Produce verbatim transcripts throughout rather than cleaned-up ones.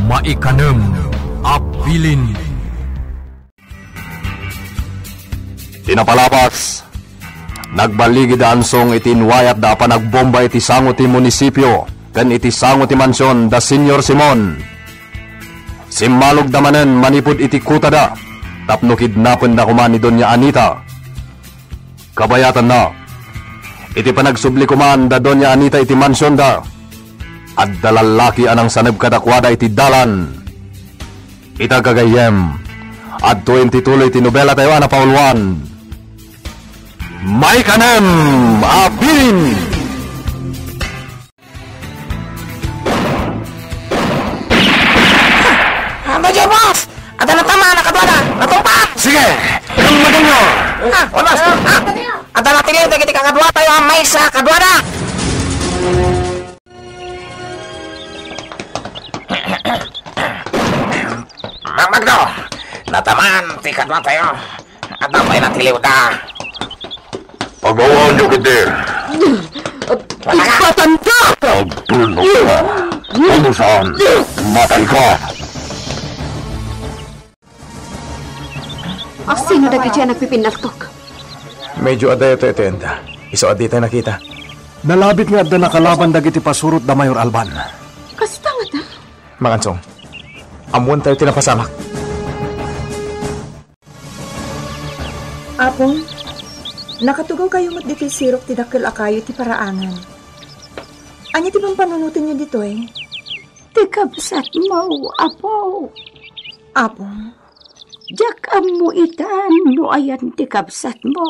Maikanem a bilin. Ti napalabas, nagbaligi da Ansong iti inwayatda a panagbomba iti sango ti munisipio ken iti sango ti mansion da Señor Simon. Simmalogda manen manipud iti kutada tapno kidnapenda koma ni Doña Anita. Kabayatanna, iti panagsubli koma da Doña Anita iti mansionda, adda lallaki a nangsaneb kadakuada iti dalan. Ita gagayyem, adtoy ti tuloy ti nobela tayo a napauluan. Maikanem a bilin! Anda dyan, boss! Adda natamaan a kaduada! Natumpang! Sige! Ang maganyo! Ah, boss! Ah! Adda natiliw dagiti kakaduatayo a maysa kaduada! Mang Magno! Natamaan ti kaduatayo! Adda pay natiliwda. Pagawaanyo ketdi. Ipatanda! Agtulnogka. Palusan. Matayka. Asino dagiti a nagpipinnaltok? Medyo adayo iti enda. Isu a ditay nakita. Nalabit nga adda nakalaban dagiti pasurot da Mayor Alban. Kasta ngata? Mang Ansong, ammoentayo ti napasamak. Apong, nakatugawkayo met ditoy sirok ti dakkel a kayo iti paraangan. Ania ti pampanunotenyo ditoy? Ti kabsatmo, Apo. Apong. Diak ammo itan no ayan ti kabsatmo.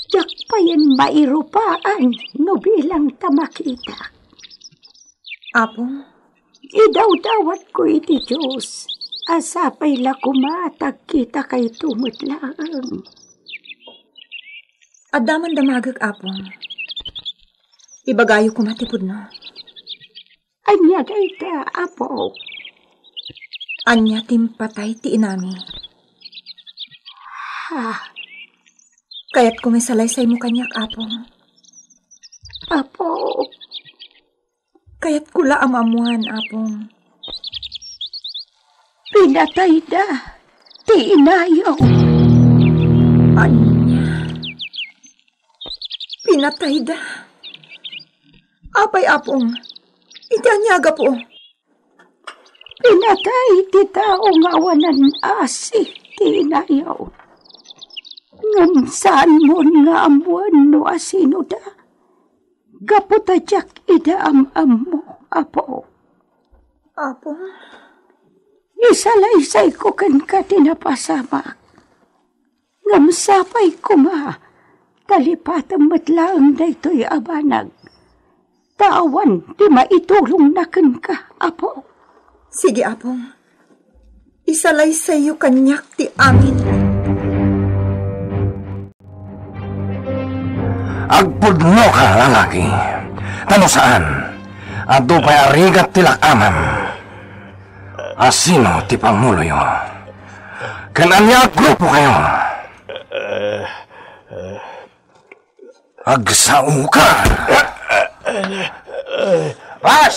Diak payen mairupaan no bilang ta makita. Apong. Idawdawatko iti Dios a sapay la koma ta agkitakayto met laeng. Adda man damagek, Apong. Ibagayo koma ti pudno. Ania dayta, Apo? Ania ti impatay ti inami? Ha? Kayatko nga isalaysaymo kaniak, Apong. Apo. Kayatko la a maammoan, Apong. Pinatayda ti inayo. Ania? Pinatayda? Apay, Apong? Iti ania a gapu? Pinatay ti tao nga awanan asi ti inayo. Ngem saanmon nga ammoen no asinoda. Gapu ta diak ida am-ammo, Apo. Apo? Isalaysayko kenka ti napasamak. Ngem sapay koma, ta lipatem met laeng daytoy a banag. Ta awan ti maitulongna kenka, Apo. Sige, Apong. Isalaysayyo kaniak ti amin. Agpudnoka, lalaki. Ta no saan, adu pay a rigat ti lak-amem. Asino ti panguloyo? Ken ania a grupokayo? Agsaoka! Bas!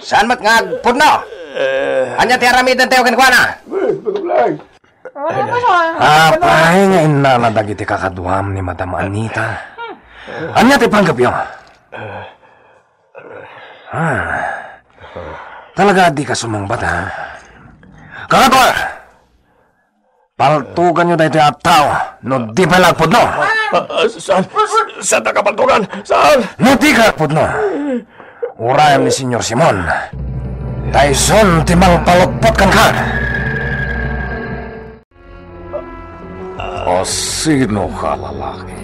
Saan met nga agpudno? Ania ti aramidentayo kenkuana? Apay nga innala dagiti kakaduam ni Madam Anita? Ania ti panggepyo? Ah, talaga a dika sumungbat, ha? Kakadua! Paltuganyo daytoy a tao no di pay la agpudno. Ah, ah, saan? Saan ta kapaltugan? Saan? No di ka agpudno, urayem ni Señor Simon. Ta isun ti mangpalutpot kenka. Asino ka, lalaki?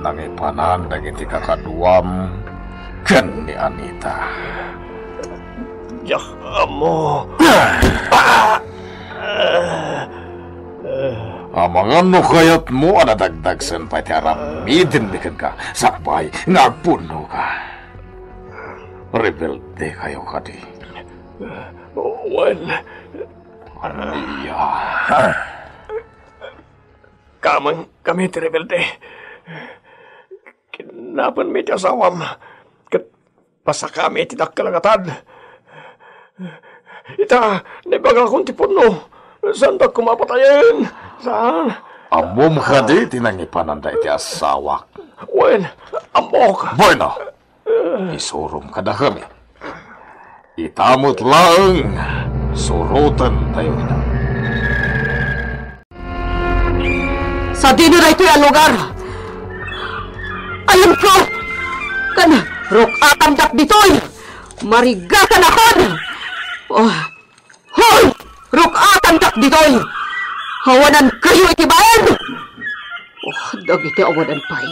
Nangipanan dagiti kakaduam ken ni Anita. Diak ammo. Amangan no kayatmo a nadagdagsen pay ti aramidenmi kenka sakbay nga agpudnoka. Rebelde kayo kadi? Wen. Ania? Kameng kami ti rebelde. Kidnapenmi ti asawam. Ket Pasakami iti dakkel a gatad. Ita, naibagakon ti pudno. Saandak koma a patayen. Saan? Ammom kadi ti nangipananda iti asawak? Wen, ammok. Bueno, isurom kadakami. Ita met laeng, surotentayo ida. Sadino daytoy a lugar? Ayanko! Ken ruk-atandak ditoy! Marigakanakon! Oh, hoy! Ruk-atandak ditoy! Awanankayo iti bain! Oh, dagiti awanan pay.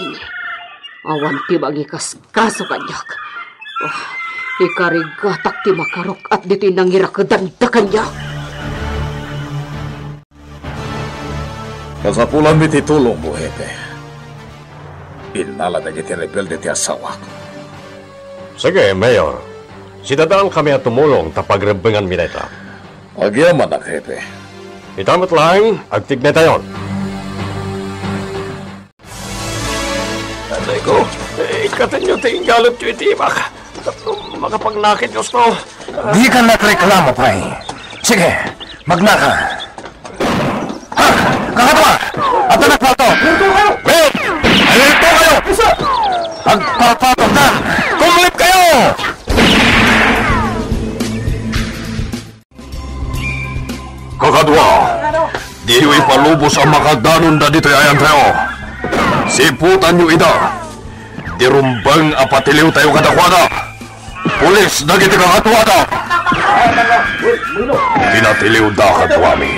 Awan ti mangikaskaso kaniak. Oh, ikarigatak ti makaruk-at ditoy nangirakedanda kaniak. Kasapulanmi ti tulongmo, Hepe. Innala dagiti rebelde ti asawak. Sige, Mayor. Sidadaankami a tumulong ta pagrebbenganmi dayta. Agyamanak, Hepe. Ita met laeng, agtignaytayon. Tatay ko, eh, ikkatenyo ti inggalutyo iti imak. Tapno makapagnakit, Dios ko. Dika nagreklamo pay. Sige, magnaka. Ha? Kakadua! Adda nagpalto! Wait! Alito kayo! Agpalpato ka! Kumlip kayo! Kakadua, diyo ipalubos a makadanonda ditoy ayantayo. Siputanyo ida. Diay rumbeng a patiliwtayo kadakuada. Pulis dagiti kakaduada. Pinatiliwda kaduami.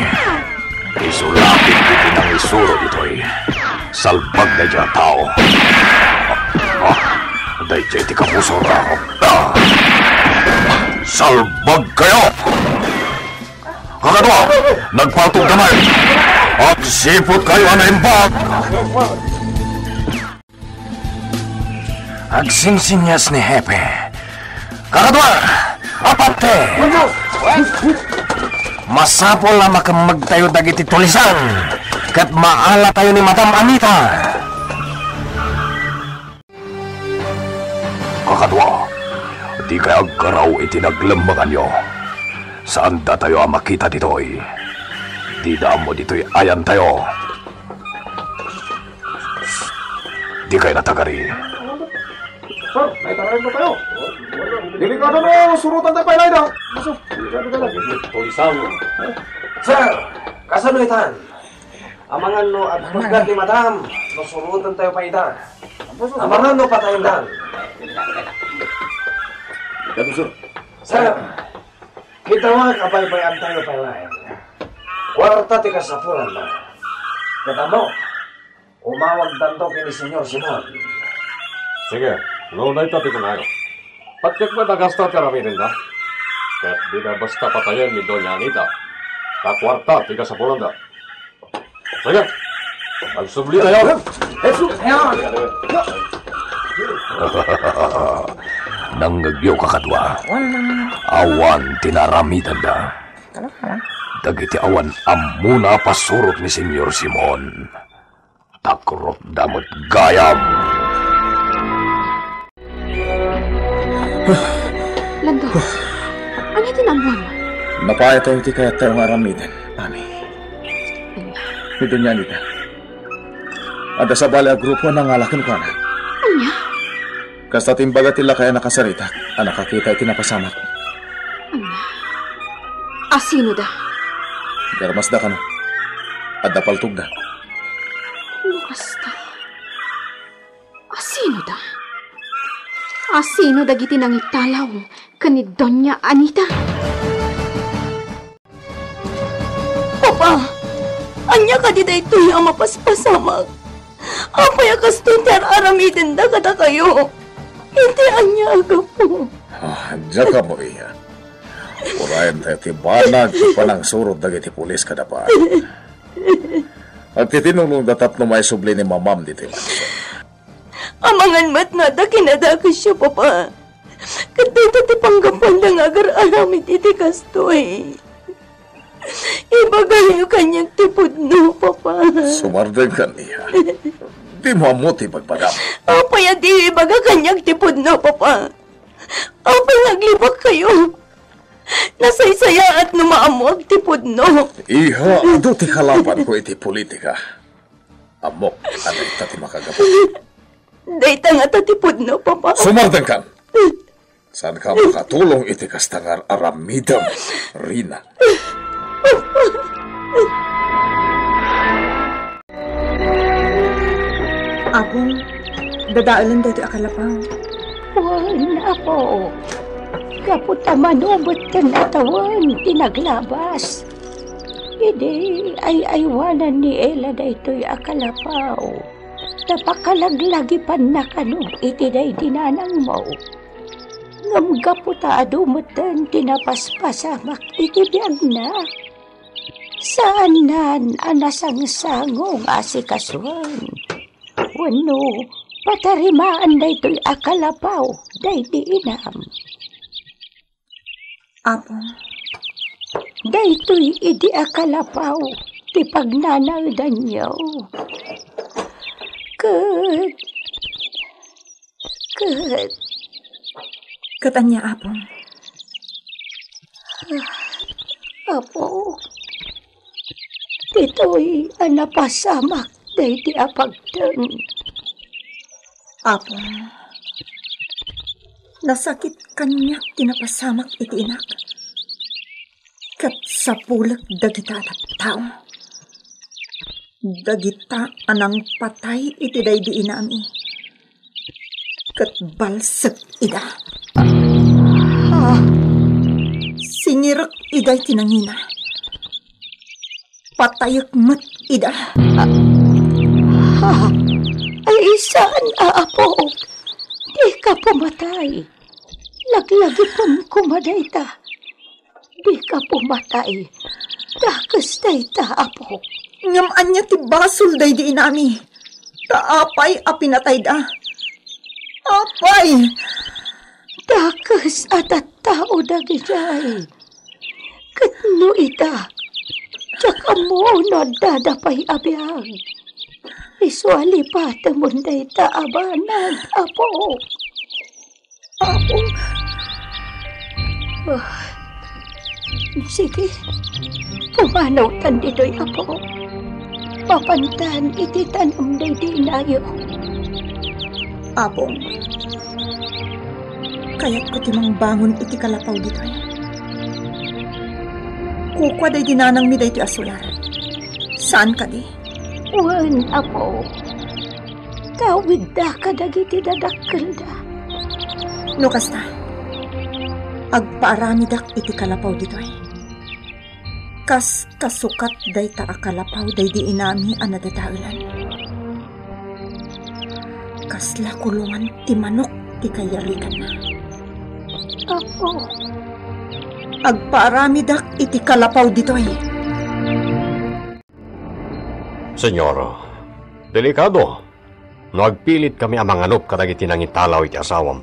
Isu la ket iti nangisuro ditoy. Salbag daydiay a tao. Ah, daydiay ti kapuso. Ah! Salbag kayo! Kakadua, nagpatugda met. Agsiput kayo a naimbag. Agsinsingas ni Hepe. Kakadua, aparte! Masapul a makemmegtayo dagiti tulisan ket maalatayo ni Madam Anita. Kakadua, dikay aggaraw iti naglemmeganyo. Saandatayo a makita ditoy. Dida ammo ditoy ayantayo. Dikay natagari. Sir, naitagari na tayo. Delikado no, surutan tayo pa inay daw. Delikado talaga. Tulisan. Sir, kasano itan? Amangan no agpegda ti madam, no surutan tayo pa ita. Amangan no patayendan. Sir, kitawa, kabaybay-antayo pay laeng. Kuarta ti kasapulanda. Ket ammo, umawagdanto ken ni Señor Simon. Sige, no dayta ti kunayo. Patiek met a gasto ti aramidenda. Ket dida basta patayen ni Doña Anita. Ta kuarta ti kasapulanda. Sige, agsubli tayo. Jesus! Nangngegyo, kakadua. Awan ti naaramidenda. Dagiti awan ammona a pasurot ni Señor Simon. Takrotda met gayam. Lando, ania ti naammoam? Napayatayo ti kayattayo nga aramiden, Ami. Ania? Ni Doña Anita. Adda sabali a grupo a nangala kenkuana. Ania? Kasta ti imbaga ti lakay a nakasaritak a nakakita iti napasamak. Ania? Asinoda? Garmasda kano. Adda paltogda. No kasta, asinoda? Asino dagiti nangitalaw ken ni Doña Anita? Papa, ania kadi daytoy a mapaspasamak? Apay a kastoy ti ar-aramidenda kadakayo? Iti ania a gapu? Ah, diak ammo, iya. Urayen tayo ti banag ti panangsurot dagiti pulis kada pay. Agtitinulongda tapno maisubli ni Mamam ditoy mansion. Amangan met no adda kinadakesyo, Papa. Ket dayta ti panggapuanda nga agar-aramid iti kastoy. Ibagayo kaniak ti pudno, Papa. Sumardeng kan, iya. Dimo ammo ti ibagbagam. Apay a diyo ibaga kaniak ti pudno, Papa? Apay nga aglibakkayo? Nasaysayaat no maammoak ti pudno. Iha, adu ti kalabanko iti politika. Ammok a dayta ti makagapu. Dayta ngata ti pudno, Papa. Sumardengkan! Saanka makatulong iti kasta nga ar-aramidem, Rina. Apong, dadaelen daytoy a kalapaw. Wen, Apo. Gapu ta mano metten a tawen ti naglabas. Idi ay-aywanan ni Ella daytoy a kalapaw, napakalaglagipanna kano iti daydi nanangmo. Ngem gapu ta adu metten ti napaspasamak iti biagna, saannan a nasangsango nga asikasuen wenno patarimaan daytoy a kalapaw daydi inam. Apo, daytoy idi a kalapaw ti pagnanaedanyo. Ket, ket, Ket ania, Apo? Apo, ditoy a napasamak daydi a pagteng. Apo, nasakit kaniak ti napasamak iti inak. Ket sapulek dagita a tattao, dagita a nangpatay iti daydi inami, ket balsek ida. Ah, singirek ida iti nangina. Patayek met ida. Ah, ah, ay, saan a, Apo? Dika pumatay. Laglagipen koma dayta. Dika pumatay. Dakes dayta, Apo. Ngem ania ti basol daydi inami? Ta apay a pinatayda? Apay? Dakes a tattao dagidiay. Ket no ita, diak ammo no addada pay a biag. Isu a lipatemon dayta a banag, Apo. Apo. Ah, sige, pumanawtan ditoy, Apo. Mapantan iti tanem daydi inayo. Apong, kayatko ti mangbangon iti kalapaw ditoy. Kukua daydi nanangmi daytoy a solar. Saan kadi? Wen, Apo. Kawidda kadagiti dadakkelda. No kasta, agpaaramidak iti kalapaw ditoy. Kas kasukat dayta a kalapaw daydi inami a nadadaelan. Kasla kulongan ti manok ti kayariganna. Apo. Agpaaramidak iti kalapaw ditoy. Señor, delikado no agpilitkami a manganup kadagiti nangitalaw iti asawam.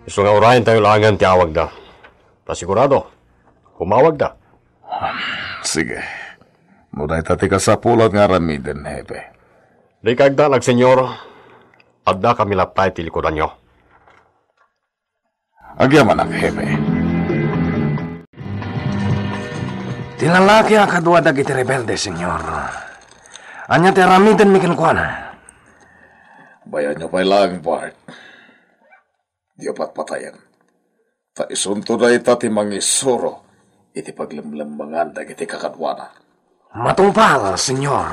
Isu nga urayentayo laengen ti awagda. Ta sigurado, umawagda. Sige. No dayta ti kasapulan nga aramiden, Hepe. Dika agdanag, Señor. Addakami latta iti likudanyo. Agyamanak, Hepe. Ti lalaki a kadua dagiti rebelde, Señor. Ania ti aramidenmi kenkuana? Bayaenyo pay laeng, Bart. Diyo patpatayen. Ta isunto dayta ti mangisuro iti paglemlemmengan dagiti kakaduana. Matungpal, Señor.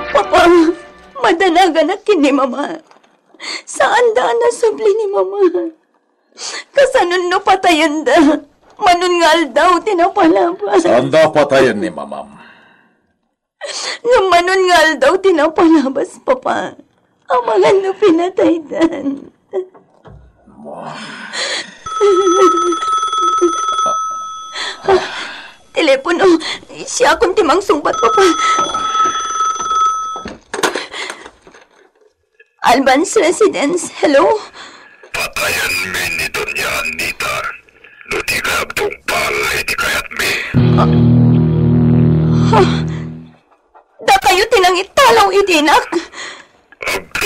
Papa, madanaganak ken ni Mama. Saanda a nasubli ni Mama. Kasano no patayenda? Manon nga aldaw ti napalabas. Saanda patayen ni Mamam. Ngem manon nga aldaw ti napalabas, Papa. Amangan no pinataydan. Telepono, siakon ti mangsungbat, Papa. Alban's Residence, hello? Patayenmi ni Doña Anita no dika agtungpal iti kayatmi. Ah, ha? Dakayo ti nangitalaw iti inak?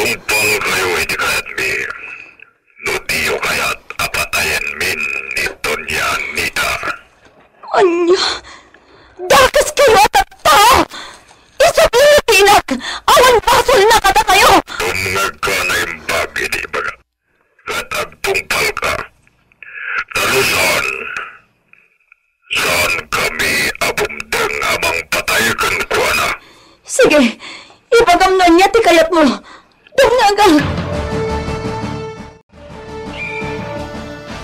Agtungpalkayo iti kayatmi no diyo kayat a patayenmin ni Doña Anita. Ania? Dakeskayo a tattao! Isubli ti inak! Awan basolna kadakayo! Dumngegka naimbag iti ibaga. Ket agtungpalka. Ta no saan, saankami a bumteng a mangpatay kenkuana. Sige, ibagam no ania ti kayatmo. Dumngegak!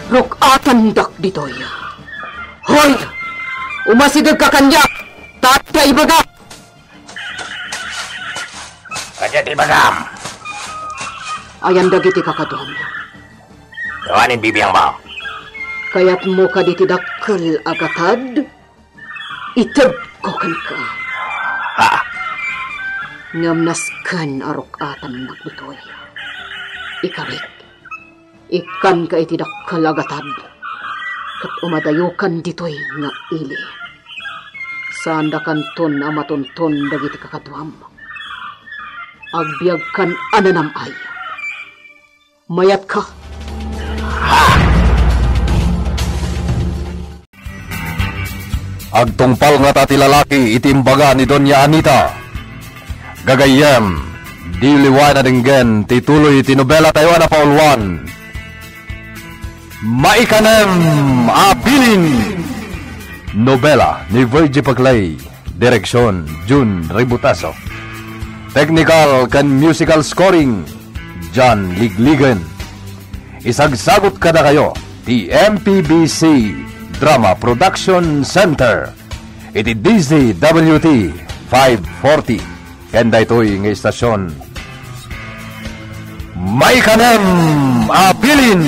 Ruk-atandak ditoy. Hoy! Umasidegka kaniak! Ta adda ibagak! Ania ti ibagam? Ayan dagiti kakaduam. Awanen bibiangmo. Kayatmo kadi ti dakkel a gatad? Itedko kenka. Ha? Ngem nasken a ruk-atannak ditoy. Ikarik, ikkanka iti dakkel a gatad, ket umadayokan ditoy nga ili. Saandakanton a matunton dagiti kakaduam. Agbiagkan a nanam-ay. Mayatka. Agtungpal ngata ti lalaki iti imbaga ni Doña Anita. Gagayyem, diyo liwayan a denggen ti tuloy ti nobela tayo a napauluan. Maikanem a Bilin. Nobela ni Virgie Paclay. Direksyon, Jun Ributaso. Technical ken musical scoring, John Ligligen. Isagsagut kadakayo ti M P B C Drama Production Center iti D Z W T five forty. Ken daytoy nga istasyon, Maikanem a Bilin.